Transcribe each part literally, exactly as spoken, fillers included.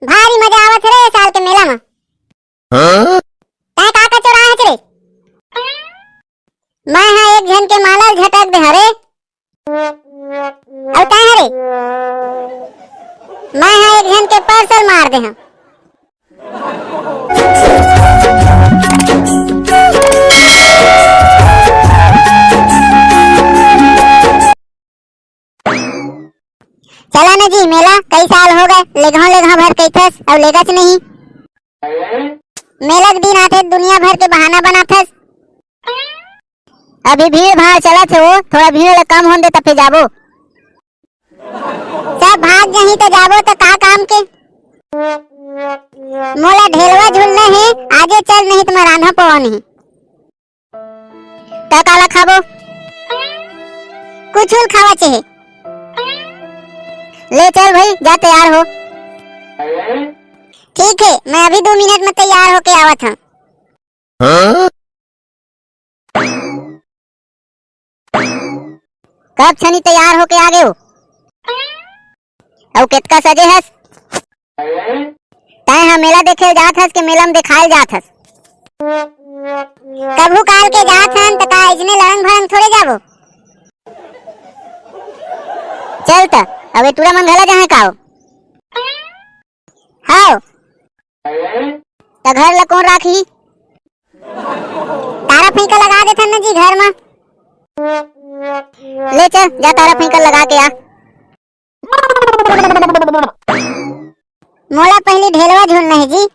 भारी मजा आवत हे रे ए साल के मेला म। हाँ? तैं का का चोराए हच रे? मैं हा एक झन के माला ल झटक दे हरे। अउ तैं हरे? मैं हा एक झन के पर्स ल मार दे हंव। चला न जी मेला, कई साल हो गए, लेगहा लेगहा भर कहिथस अउ लेगच नहीं। मेला के दिन आथे, दुनिया भर के बहाना बनाथस। अभी भीड़ भाड़ चलत हे, वो थोड़ा भीड़ ल कम होन दे, तब फिर जाबो। सब भाग जही त जाबो त का काम के? मोला ढेलवा झूलना हे, आजे चल, नहीं त मैं रांधा पवा नहीं। त काला खाबो? कुछु ल खावा चाहे। ले चल भाई, जा तैयार हो। ठीक हे, मैं अभी दू मिनट म तैयार होके आवत हंव। कब छनी तैयार होके आ गेव? अउ केतका सजे हस? तैं हा मेला देखे ल जात हस के मेला म देखाय ल जात हस? कभू काल के जात हन त का अइसने लड़ंग भड़ंग थोड़े जाबो? चल त, अबे टूरा मन घला जाहे काव? हव। त घर ल कोन राखही? तारा फइका लगा देथन न जी घर म। ले चल, जा तारा फइका लगा के आ। मोला पहिली ढेलवा झूलना हे जी।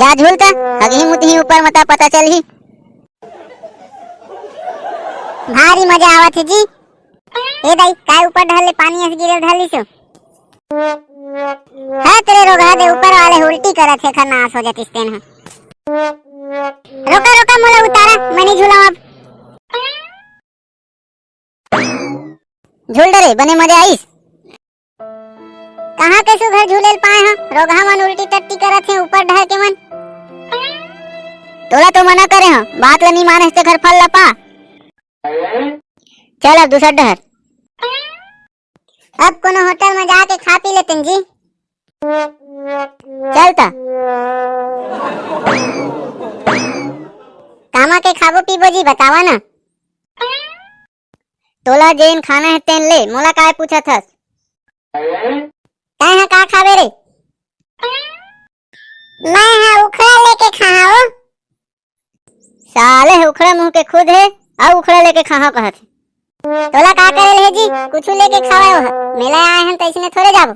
जा झूल त, हगही मुतही ऊपर म त पता चलही। भारी मजा आवत हे जी। ए दाई, काय ऊपर ढाल ले पानी अस गिरे ढाल लिसो? हत रे रोगहा दे, ऊपर वाले उल्टी करत हे, खर नाश हो जातिस तेन ह। रोका, रोका, मोला उतारा, मैं नहीं झूलंव अब। झूल डरे, बने मजा आइस। कहाँ के सुघर झूले ल पाए ह, रोगहा मन उल्टी टट्टी करत हे ऊपर ढह के मन। तोला तो मना करे ह, बात ल नी माने ह, ते घर फल ल पा। चल अब दूसर डहर। अब कोनो होटल म जाके खा पी लेतेन जी। चल त। कामा के खाबो पीबो जी, बतावा ना। तोला जेन खाना हे तेन ले, मोला काय पूछत हस? तैं ह का खाबे रे? मैं ह उखड़ा लेके खाहूं। साले ह उखड़ा मुंह के खुद हे, अउ उखड़ा लेके खाहूं कहत हे। तोला का करे ले हे जी? कुछु लेके खावे ओह। मेला आए हन त अइसने थोड़े जाबो।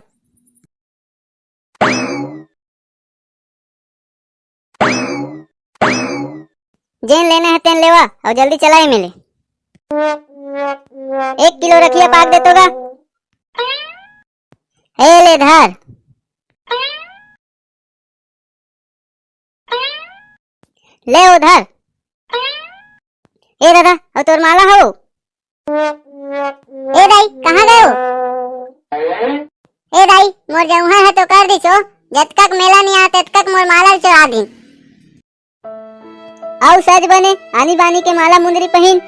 जेन लेना हे तेन लेवा, अउ जल्दी चला ए मेले। एक किलो रखिया पाक देतो गा। ए ले धर। ले ओ धर। ए दादा, अउ तोर माला हो? ए दाई, कहाँ गए हो? ए दाई, मोर जऊहा ह तो कर दिस ओ, जतकक मेला नहीं आ, ततकक मोर माला ल चोरा दिन। अउ सज बने, आनी बानी के माला मुंदरी पहिन।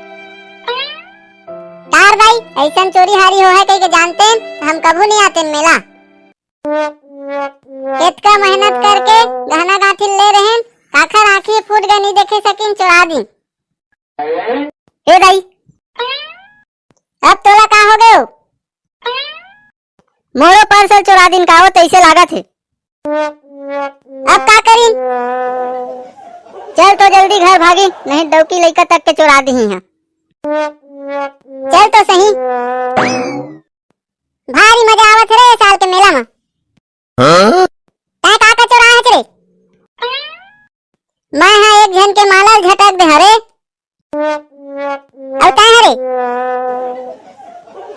तार दाई, अइसन चोरी हारी हो है कहिके जानतेन, त हम कभू नहीं आतेन मेला। केतका मेहनत करके गहना गांठी ले रहेन, काखर आंखी फूट गए, नहीं देखे सकिन, चोरा दिन। ए दाई, अब तोला का हो गयो? मोरो पर्स ल चोरा दिन का हो, तइसे लागत हे। अब का करी? चल तो जल्दी घर भागी, नहीं डौकी लइका तक के चोरा दिही हा। चल तो सही। भारी मजा आवत हे रे ए साल के मेला म। हाँ? तैं का का चोराए हच रे? मैं हा एक झन के माला ल झटक दे हरे। अउ तैं हरे?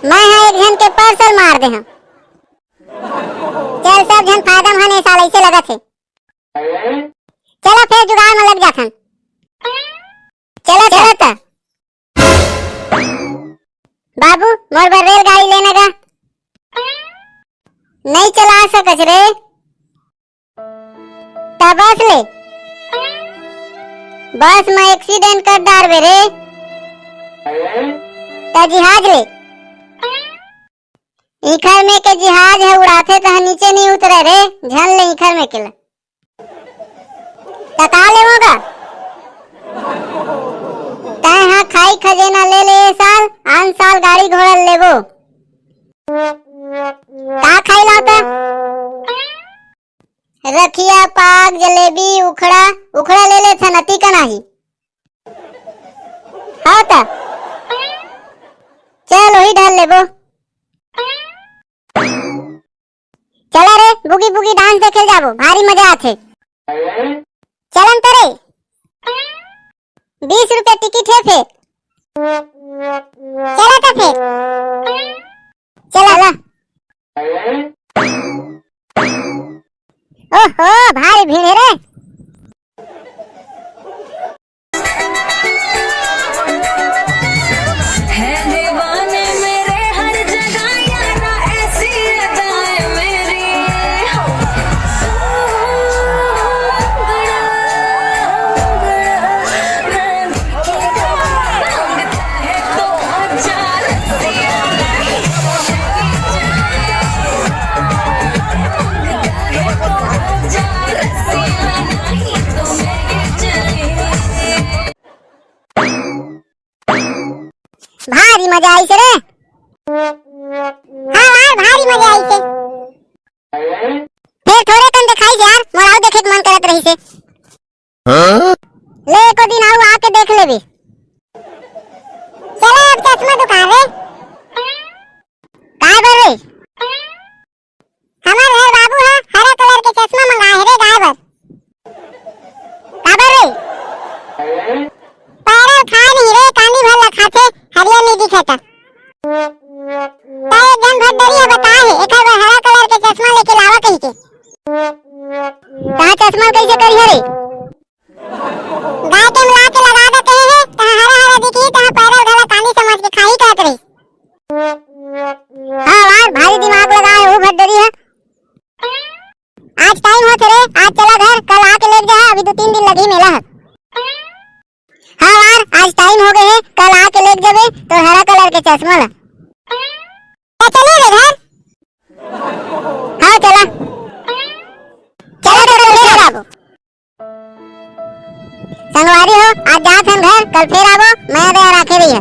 मैं हा एक झन के पर्स ल मार दे हंव। चल, सब झन फायदा म हन ए साल, अइसे लगत हे। चला फेर जुगाड़ म लग जाथन। चला, चला त। बाबू, मोर बर रेलगाड़ी लेना गा। नहीं चला सकच रे। त बस ले। बस म एक्सीडेंट कर डारबे रे। त जहाज ले। इखर में के जिहाज हे, उड़ाथे तह नीचे नहीं उतरे रे, झन ले इखर में के ला। त का लेवो गा? तैं हा खाई खजेना ले ले ए साल, आन साल गाड़ी घोड़ा लेबो। का खाई लाता? रखिया, पाक, जलेबी, उखड़ा, उखड़ा ले ले थन, अति का नाही। हाँ त चल, वही ढाल लेबो। चला रे, बुगी बुगी डांस देखे जाबो, भारी मजा आथे। चलन तो रे, बीस रुपया टिकट हे फेर। चला तो फेर, चला ला। ओहो, भारी भीड़ हे रे। भारी मजा आइसे रे। हाँ यार, भारी मजा आइसे। फेर थोरे कन देखाइस यार, मोर अउ देखे के मन करत रहिसे। हाँ? ले, एको दिन अउ आके देख लेबे। चला अब चश्मा दुकान रे। काय बर रे? हमर घर बाबू ह हरा कलर के चश्मा मंगाए हे रे, काय बर? काबर रे? पैरल खाए नहीं रे, कांदी भर ला खाथे, हरियर नहीं दिखे त। त एक झन भदरी ह बताए हे, एकर बर हरा कलर के चश्मा लेके लावा कहिके। तहां चश्मा कइसे करिया रे? गाय के मिला के लगा दे कहे हे, तहां हरा हरा दिखही, तहां पैरल घला कांदी समझ के खाही कहत रही। हाँ यार, भारी दिमाग लगाए हे भदरी ह। आज टाइम होत हे रे, आज चला घर, कल आके लेग जा, अभी दू तीन दिन लगही मेला ह। हाँ यार, आज टाइम हो गए हे, कल आके लेग जाबे तो हरा कलर के चश्मा ला। त चले रे घर। हाँ चला, चला तो कल फेर आबो। संगवारी हो, आज जात हन घर, कल फेर आबो, मया दया राखे रहिहा।